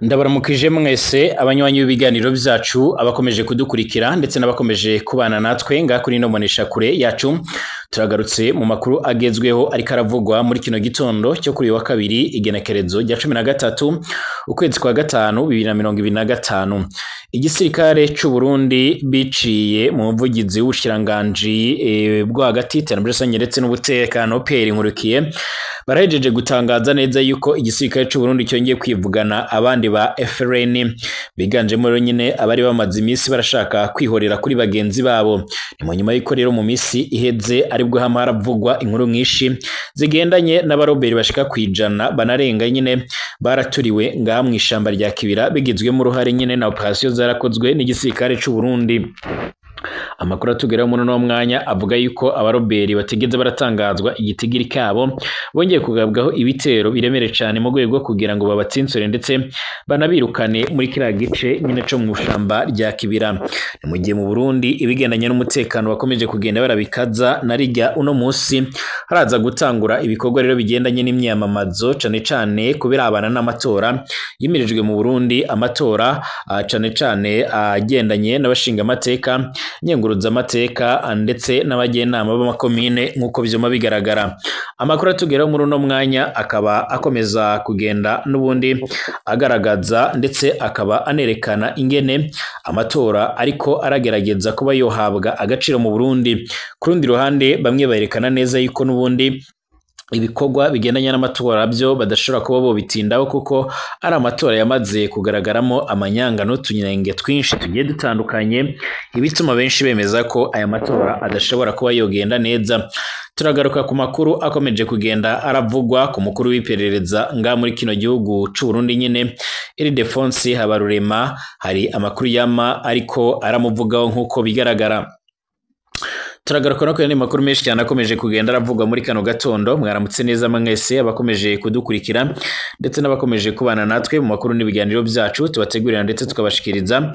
Ndabaramukije mwese abanywanyi b'ibiganiro vyacu, abakomeje kudukurikira ndetse n'abakomeje kubana natwe ngaha kuri ino mboneshakure yacu. Turagarutse mu makuru agezweho ariko aravugwa muri kino gitondo cyo kuri uyu wa kabiri, igenekerezo rya 13 ukwezi kwa gatanu 2025. Igisirikare c'u Burundi biciye mu muvugizi w'ubushikiranganji bwo hagati, iterambere rusange ndetse n'umutekano, Pierre Nkurikiye, barahejeje gutangaza neza yuko igisirikare c'u Burundi cyongeye kwivugana abandi ba FRN, biganjemo rero nyine abari bamaze iminsi barashaka kwihorera kuri bagenzi babo. Ni mu nyuma y'uko rero mu minsi iheze aribwo hama haravugwa inkuru nyinshi zigendanye n'abaroberi bashika kwijana banarenga nyine baraturiwe ngaha mw'ishamba rya Kibira, bigizwemo uruhare nyine na operation zarakozwe n'igisirikare c'u Burundi. Amakuru atugeraho muri uno mwanya avuga yuko abaroberi batigeze baratangazwa igitigiri kabo bongeye kugabwaho ibitero biremere cane mu rwego kugira ngo babatsinsure ndetse banabirukane muri kiriya gice nyine co mu shamba rya Kibira. Ni mu gihe mu Burundi ibigendanye n'umutekano bakomeje kugenda barabikaza, na rirya uno musi haraza gutangura ibikorwa rero bigendanye n'imyamamazo, cane cane kubirabana n'amatora yimirijwe mu Burundi, amatora cane cane agendanye n'abashinga amateka, nyenguruzamateka ndetse n'abajyanama b'amakomine nk'uko vyuma bigaragara. Amakuru atugeraho muri uno mwanya akaba akomeza kugenda n'ubundi agaragaza ndetse akaba anerekana ingene amatora ariko aragerageza kuba yohabwa agaciro mu Burundi. Ku rundi ruhande bamwe berekana neza yuko n'ubundi ibikorwa bigendanye n'amatora byo badashobora kuba bobitindaho, kuko ari amatora yamaze kugaragaramo amanyanga n'utunenge twinshi tugiye dutandukanye, ibituma benshi bemeza ko aya matora adashobora kuba yogenda neza. Turagaruka ku makuru akomeje kugenda aravugwa ku mukuru w'iperereza nga muri kino gihugu c'u Burundi nyene, Ildefonse Habarurema. Hari amakuru yama ariko aramuvugaho nk'uko bigaragara. Turagaruka no kuri makuru menshi cyane akomeje kugenda aravugwa muri kano gatondo. Mwaramutse neza mwese abakomeje kudukurikira ndetse n'abakomeje kubana natwe mu makuru n'ibiganiro byacu tubategurira ndetse tukabashikiriza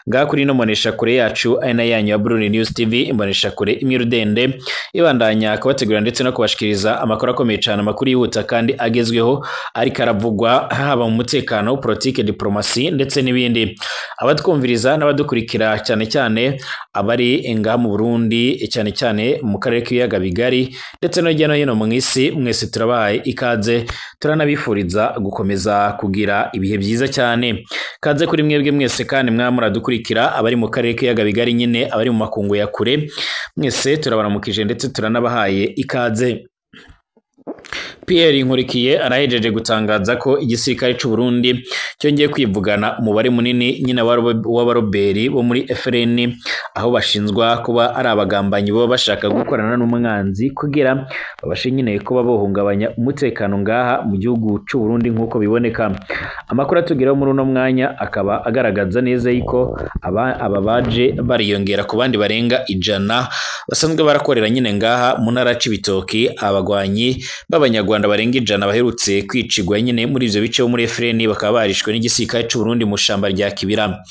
ngaha kuri ino mboneshakure yacu, ari na yanyu ya Burundi News TV, imboneshakure imwe rudende ibandanya kubategurira ndetse no kubashikiriza amakuru akomeye cyane, amakuru yihuta kandi agezweho ariko aravugwa haba mu mutekano, politike, diplomasi ndetse n'ibindi. Abatwumviriza n'abadukurikira cyane cyane abari ngaha mu Burundi, cyane cyane mu karere k'ibiyaga bigari ndetse no hirya no hino mu isi, mwese turabahaye ikaze, turanabifuriza gukomeza kugira ibihe byiza cyane. Kaze kuri mwebwe mwese kandi mwamuradukurikira abari mu karere k'ibiyaga bigari nyine, abari mu makungu ya kure, mwese turabaramukije ndetse turanabahaye ikaze. Pierre Nkurikiye arahejeje gutangaza ko igisirikare c'u Burundi cyongeye kwivugana umubare munini nyine w'abaroberi bo muri FRN, aho bashinzwa kuba ari abagambanyi baba bashaka gukorana n'umwanzi kugira babashe nyine kuba bohungabanya umutekano ngaha mu gihugu c'u Burundi nk'uko biboneka. Amakuru atugeraho muri uno mwanya akaba agaragaza neza yuko aba baje bariyongera ku bandi barenga 100 basanzwe barakorera nyine ngaha mu ntara Cibitoki, abagwanyi b'abanyarwanda barenga 100 baherutse kwicigwa nyine muri ivyo bice bo muri FRN, bakaba barishwe n'igisirikare c'u Burundi mu shamba rya Kibira.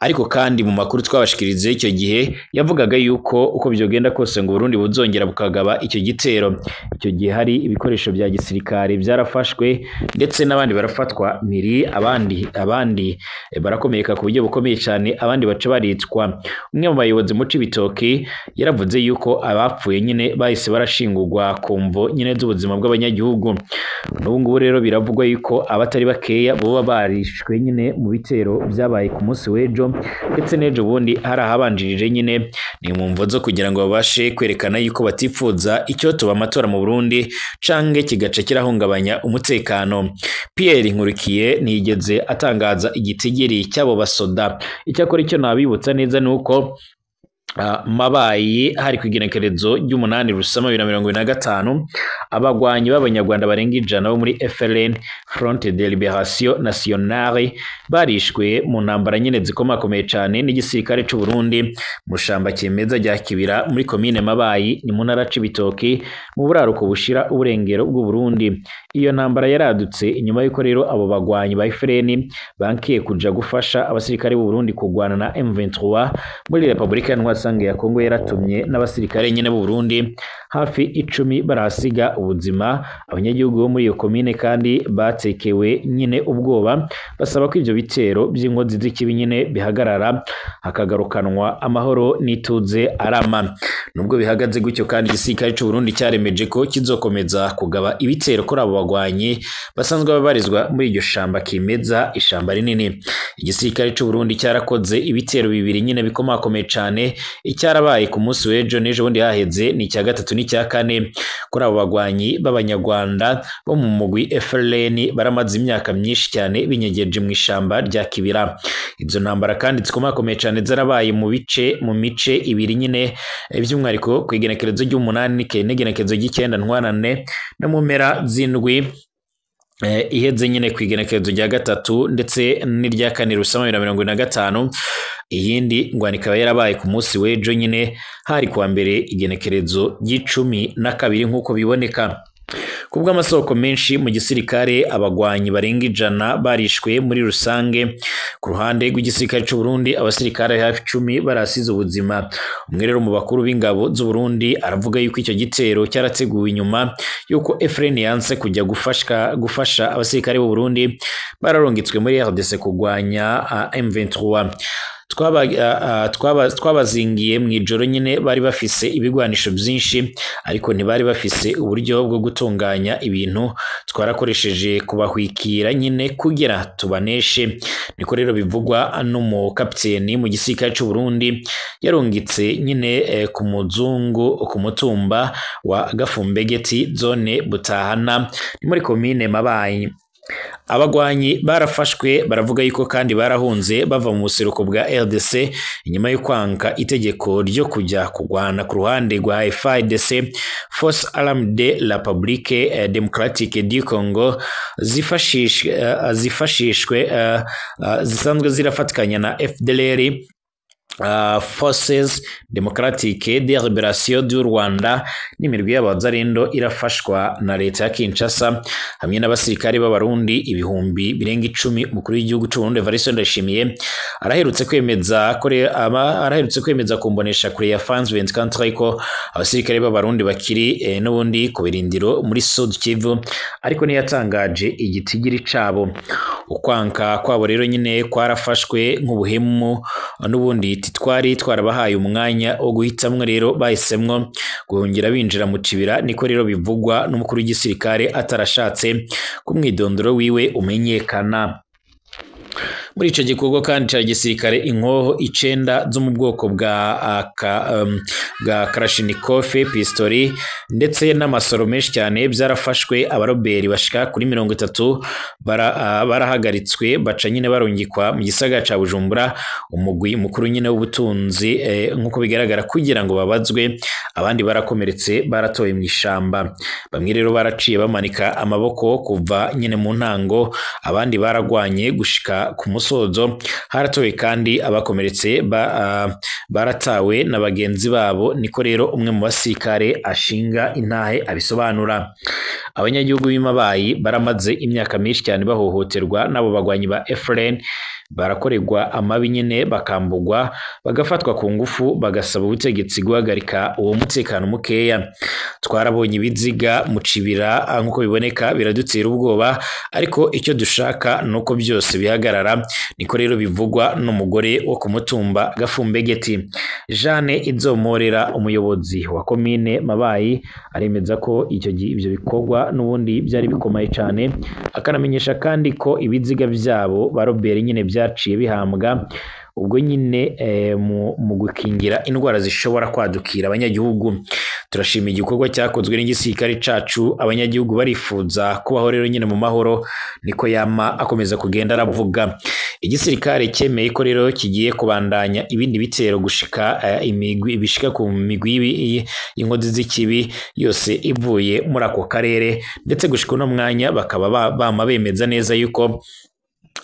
Ariko kandi mu makuru twabashikirize icyo gihe yavugaga yuko uko byogenda kose ngo Burundi buzongera bukagaba icyo gitero. Icyo gihe hari ibikoresho bya gisirikare byarafashwe ndetse n'abandi barafatwa miri, abandi barakomereka ku buryo bukomeye cyane, abandi baca baricwa. Umwe mu bayobozi mu Cibitoki yaravuze yuko abapfuye nyine bahise barashingurwa ku mvo nyine z'ubuzima bw'abanyagihugu. N'ubu ngubu rero biravugwa yuko abatari bakeya boba barishwe nyine mu bitero byabaye ku munsi w'ejo ndetse n'ejo bundi hari ahabanjirije nyine, ni mu mvo zo kugira ngo babashe kwerekana yuko batifuza icyo tuba amatora mu Burundi canke kigace kirahungabanya umutekano. Pierre Nkurikiye ntiyigeze atangaza igitigiri cy'abo basoda. Icyakora icyo nabibutsa neza nuko Mabayi hari ku igenekerezo ry'umunani Rusama 2025, abagwanyi b'abanyarwanda barenga 100 bo muri FLN, Front de Liberation Nationale, barishwe mu ntambara nyine zikomakomeye cyane n'igisirikare c'u Burundi mu shamba kimeza rya Kibira muri komine Mabayi, ni mu ntara Cibitoki mu buraruko bushira uburengero bw'u Burundi. Iyo ntambara yaradutse inyuma y'uko rero abo bagwanyi ba FLN bankiye kuja gufasha abasirikare b'u Burundi kugwana na M23 muri Republika ya rusange ya Kongo yaratumye n'abasirikare nyene b'u Burundi hafi 10 barahasiga ubuzima. Abanyagihugu bo muri iyo komine kandi batekewe nyine ubwoba, basaba ko ivyo bitero by'inkozi z'ikibi nyine bihagarara, hakagarukanwa amahoro n'ituze arama. Nubwo bihagaze gutyo kandi, igisirikare c'u Burundi cyaremeje ko kizokomeza kugaba ibitero kuri abo bagwanyi basanzwe babarizwa muri iryo shamba kimeza, ishamba rinini. Igisirikare c'u Burundi cyarakoze ibitero bibiri nyine bikomakomeye cane, icyarabaye ku munsi w'ejo n'ejo bundi haheze, ni icya gatatu n'icya kane kuri abo bagwanyi b'Abanyarwanda bo mu mugwi FLN baramaze imyaka myinshi cyane binyegeje mu ishamba rya Kibira. Izo ntambara kandi zikomakomeye cane zarabaye mu mice ibiri nyine, by'umwihariko ku igenekerezo ry'umunani n'igenekerezo ry'icenda Ntwarante no mu mpera z'indwi iheze nyine ku igenekerezo rya 3 ndetse n'irya 4 Rusama 2025. Iyindi ngwano ikaba yarabaye ku munsi w'ejo nyine, hari kuwa mbere igenekerezo ry'12 nk'uko biboneka. Kubw'amasoko menshi mu gisirikare, abagwanyi barenga 100 barishwe muri rusange. Ku ruhande rw'igisirikare c'u Burundi, abasirikare hafi 10 barasize ubuzima. Umwe rero mu bakuru b'ingabo z'u Burundi aravuga yuko icyo gitero cyarateguwe inyuma yuko FLN yanse kujya gufasha abasirikare b'u Burundi bararungitswe muri RDC kugwanya M23. Twabazingiye mu ijoro nyine, bari bafise ibigwanisho byinshi ariko ntibari bafise uburyo bwo gutunganya ibintu, twarakoresheje kubahwikira nyine kugira tubaneshe. Niko rero bivugwa n'umukapiteni mu gisirikare c'u Burundi yarungitse nyine ku muzungu ku mutumba wa Gafumbegeti, zone Butahana, ni muri komine Mabayi. Abagwanyi barafashwe, baravuga yuko kandi barahunze bava mu buseruko bwa RDC inyuma yo kwanka itegeko ryo kujya kugwana ku ruhande rwa FARDC, Force Armée de la République Démocratique du Congo, zifashishwe zisanzwe zirafatikanya na FDLR, Forces Démocratiques de Libération du Rwanda, n'imirwi y'abazarendo irafashwa na leta ya Kinshasa, hamwe n'abasirikare b'Abarundi ibihumbi birenga 10. Umukuru w'igihugu c'u Burundi Evariste Ndayishimiye araherutse kwemeza kumbonesha kure ya France 24 ko abasirikare b'Abarundi bakiri n'ubundi ku birindiro muri Sud Kivu, ariko ntiyatangaje igitigiri cabo. Ukwanka kwabo rero nyine kwarafashwe nk'ubuhemu, n'ubundi twari twarabahaye umwanya wo guhitamwo, rero bahisemwo guhungira binjira mu kibira. Niko rero bivugwa n'umukuru w'igisirikare atarashatse ko umwidondoro wiwe umenyekana. Muri ico gikorwa kandi ca gisirikare, inkoho 9 zo mu bwoko bwa Kalashnikov, pistori ndetse n'amasoro menshi cyane byarafashwe. Abaroberi bashika kuri 30 barahagaritswe, baca nyine barungikwa mu gisagara ca Bujumbura, umugwi mukuru nyine w'ubutunzi, nk'uko bigaragara, kugira ngo babazwe. Abandi barakomeretse, baratoye mu ishamba. Bamwe rero baraciye bamanika amaboko kuva nyine mu ntango, abandi baragwanye gushika ku musozo. Haratowe kandi abakomeretse baratawe na bagenzi babo. Niko rero umwe mu basirikare ashinga intahe abisobanura. Abanyagihugu b'imabayi baramaze imyaka myinshi cyane bahohoterwa n'abo bagwanyi ba FLN, barakorerwa amabi nyine, bakambugwa, bagafatwa ku ngufu, bagasaba ubutegetsi guhagarika uwo mutekano mukeya. Twarabonye ibiziga mu cibira, nk'uko biboneka biradutera ubwoba, ariko icyo dushaka nuko byose bihagarara. Niko rero bivugwa n'umugore wo ku mutumba Gafumbegeti. Jeanne Izomorera, umuyobozi wa komine Mabayi, aremeza ko icyo ibyo bikorwa n'ubundi byari bikomeye cyane, akanamenyesha kandi ko ibiziga byabo ba Robert nyine byaciye bihambwa ubwo nyine mu gukingira indwara zishobora kwadukira abanyagihugu. Turashima igikorwa cyakozwe n'igisirikare cacu, abanyagihugu barifuza kubaho rero nyine mu mahoro, niko yama akomeza kugenda aravuga. Igisirikare cyemeye ko rero kigiye kubandanya ibindi bitero gushika imigwi bishika ku migwi y'inkozi z'ikibi yose ivuye muri ako karere, ndetse gushika uno mwanya bakaba bama bemeza neza yuko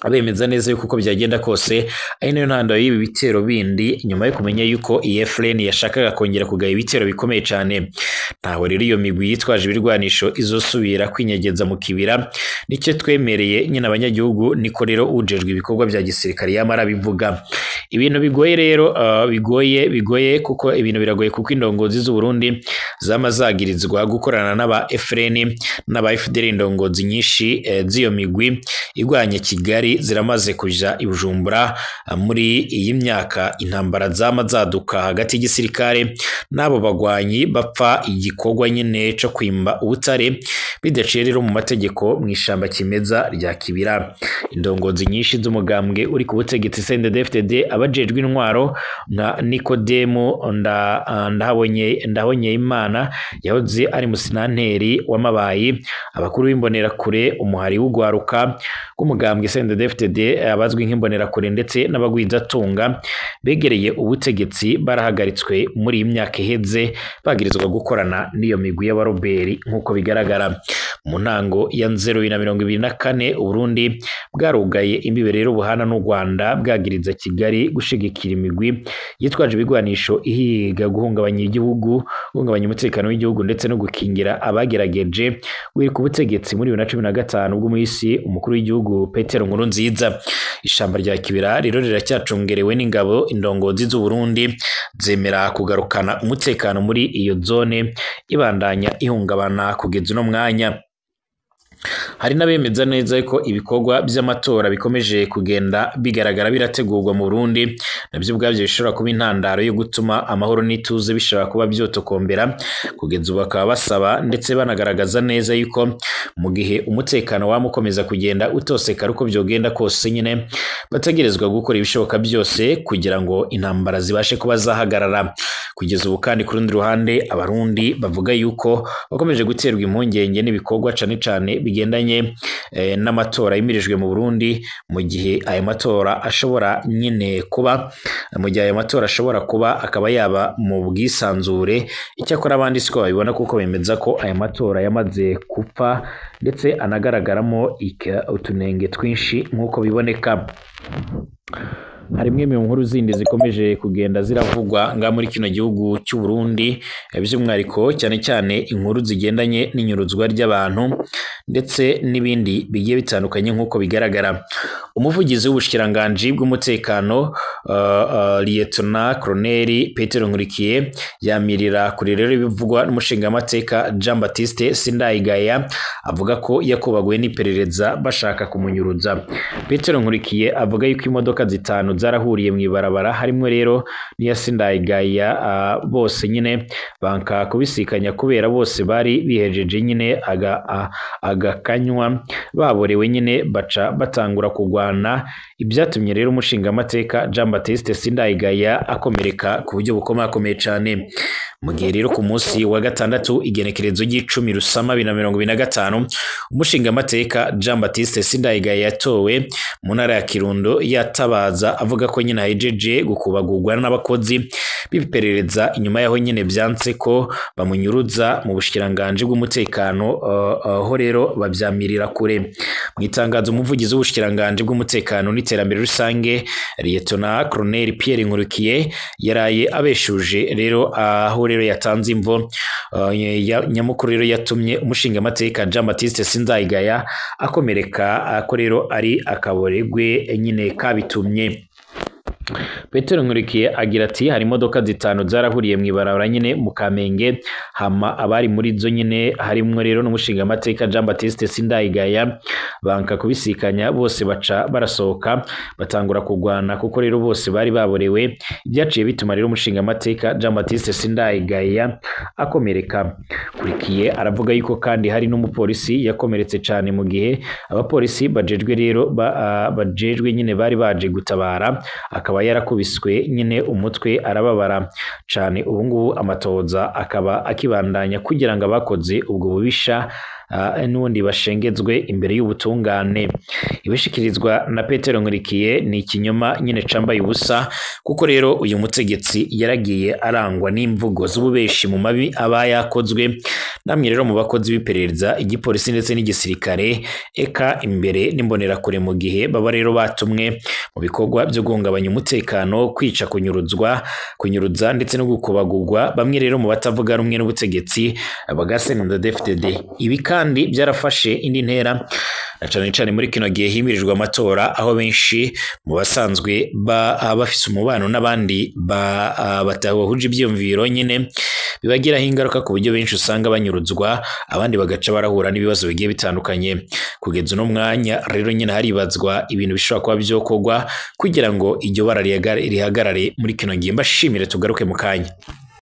Abemeza neza yuko uko byagenda kose ari nayo ntandaro y'ibi bitero bindi, nyuma yo kumenya yuko iyi FLN yashakaga kongera kugaba ibitero bikomeye cane. Ntaho rero iyo migwi yitwaje ibirwanisho izosubira kwinyegeza mu kibira, nicyo twemereye nyine abanyagihugu, niko rero ujejwe ibikorwa bya gisirikare yamara bivuga. Ibintu bigoye rero, bigoye kuko ibintu biragoye, kuko indongozi z'u Burundi zama zagirizwa gukorana n'aba FLN n'aba FDL. Indongozi nyinshi z'iyo migwi igwanye Kigali ziramaze kuja i Bujumbura muri iyi myaka. Intambara zama zaduka hagati y'igisirikare n'abo bagwanyi bapfa igikorwa nyine co kwimba ubutare bidaciye rero mu mategeko mu ishamba kimeza rya Kibira. Indongozi nyinshi z'umugambwe uri ku butegetsi CNDD-FDD, abajejwe intwaro nka Nikodemu Ndabonye Imana yahoze ari musinanteri w'Amabayi, abakuru b'imbonerakure, umuhari w'ugwaruka rw'umugambwe CNDD-FDD abazwi nk'imbonerakure, ndetse n'abagwizatunga begereye ubutegetsi barahagaritswe muri iyi myaka iheze bagirizwa gukorana n'iyo migwi y'abaroberi nk'uko bigaragara. Mu ntango ya 2024 Uburundi bwarugaye imbibe rero buhana n'u Rwanda, bwagiriza Kigali gushigikira imigwi yitwaje ibigwanisho ihiga guhungabanya igihugu, guhungabanya umutekano w'igihugu ndetse no gukingira abagerageje guhirika ubutegetsi muri 2015 bw'umuhisi umukuru w'igihugu Petero Nkurunziza. Ishamba rya Kibira rero riracyacungerewe n'ingabo. Indongozi z'u Burundi zemera kugarukana umutekano muri iyo zone ibandanya ihungabana kugeza uno mwanya. Hari n'abemeza neza ko ibikorwa by'amatora bikomeje kugenda bigaragara birategurwa mu Burundi, nabyo ubwabyo bishobora kuba intandaro yo gutuma amahoro n'ituze bishobora kuba byotokombera. Kugeza ubu bakaba basaba ndetse banagaragaza neza yuko mu gihe umutekano waba ukomeza kugenda utosekara uko byogenda kose nyine bategerezwa gukora ibishoboka byose kugira ngo intambara zibashe kuba zahagarara. Kugeza ubu kandi ku rundi ruhande abarundi bavuga yuko bakomeje guterwa impungenge n'ibikorwa cane cane bigendanye n'amatora yimirijwe mu Burundi, mu gihe aya matora ashobora nyine kuba, mu gihe aya matora ashobora kuba akaba yaba mu bwisanzure. Icyakora abandi siko babibona, kuko bemeza ko aya matora yamaze gupfa ndetse anagaragaramo utunenge twinshi nk'uko biboneka. Hari imwe mu nkuru zindi zikomeje kugenda ziravugwa nga muri kino gihugu cy'u Burundi, by'umwihariko cyane cyane inkuru zigendanye n'inyuruzwa ry'abantu ndetse n'ibindi bigiye bitandukanye nk'uko bigaragara. Umuvugizi w'ubushikiranganji bw'umutekano Lieutenant Colonel Petero Nkurikiye yamirira kuri rero ibivugwa n'umushingamateka Jean Baptiste Sindayigaya, avuga ko yakubaguwe n'iperereza bashaka kumunyuruza. Petero Nkurikiye avuga yuko imodoka zitanu zarahuriye mu ibarabara, harimo rero n'iya Sindayigaya, bose nyine banka kubisikanya kubera bose bari bihejeje nyine agakanywa baborewe nyine baca batangura kugwana, ibyatumye rero umushingamateka Jean Baptiste Sindayigaya akomereka ku buryo bukomakomeye cyane. Mu gihe rero ku munsi wa gatandatu igenekerezo ry'icumi Rusama 2025 umushingamateka Jean Baptiste Sindayigaya yatowe mu ntara ya Kirundo yatabaza avuga ko nyine ahejeje gukubagurwa n'abakozi b'iperereza, inyuma yaho nyine byanse ko bamunyuruza mu bushikiranganji bw'umutekano, aho rero babyamirira kure. Mu itangazo umuvugizi w'ubushikiranganji bw'umutekano n'iterambere rusange Lieutenant Colonel Pierre Nkurikiye yaraye abeshuje rero, aho rero yatanze imvo nyamukuru rero yatumye umushingamateka Jean Baptiste Sindayigaya akomereka, ko rero ari akaboregwe nyine kabitumye. Petero Nkurikiye agira ati hari imodoka zitanu zarahuriye mu ibarabara nyine mu Kamenge, hama abari muri zo nyine harimwo rero n'umushingamateka Jean Baptiste Sindayigaya banka kubisikanya, bose baca barasohoka batangura kugwana kuko rero bose bari baborewe, ibyaciye bituma rero umushingamateka Jean Baptiste Sindayigaya akomereka. Nkurikiye aravuga yuko kandi hari n'umupolisi yakomeretse cyane, mu gihe abapolisi bajejwe rero bajejwe nyine bari baje gutabara, akaba yarakubiswe nyine umutwe arababara cyane. Ubu ngubu amatoza akaba akibandanya kugira ngo abakoze ubwo bubisha n'ubundi bashengezwe imbere y'ubutungane. Ibishikirizwa na Petero Nkurikiye ni ikinyoma nyine cambaye ubusa, kuko rero uyu mutegetsi yaragiye arangwa n'imvugo z'ububeshi mu mabi aba yakozwe. Namwe rero mu bakozi b'iperereza, igipolisi ndetse n'igisirikare, eka imbere n'imbonerakure, mu gihe baba rero batumwe mu bikorwa byo guhungabanya umutekano, kwica, kunyuruzwa, kunyuruza ndetse no gukubagurwa bamwe rero mu batavuga rumwe n'ubutegetsi bwa CNDD-FDD. Ibi kandi byarafashe indi ntera na cane cane muri kino gihe himirijwe amatora, aho benshi mu basanzwe bafise umubano n'abandi batahuje ivyiyumviro nyine bibagiraho ingaruka, ku buryo benshi usanga banyuruzwa, abandi bagaca barahura n'ibibazo bigiye bitandukanye. Kugeza uno mwanya rero nyine haribazwa ibintu bishobora kuba vyokorwa kugira ngo iryo bara rihagarare muri kino gihe. Mbashimire, tugaruke mu kanya.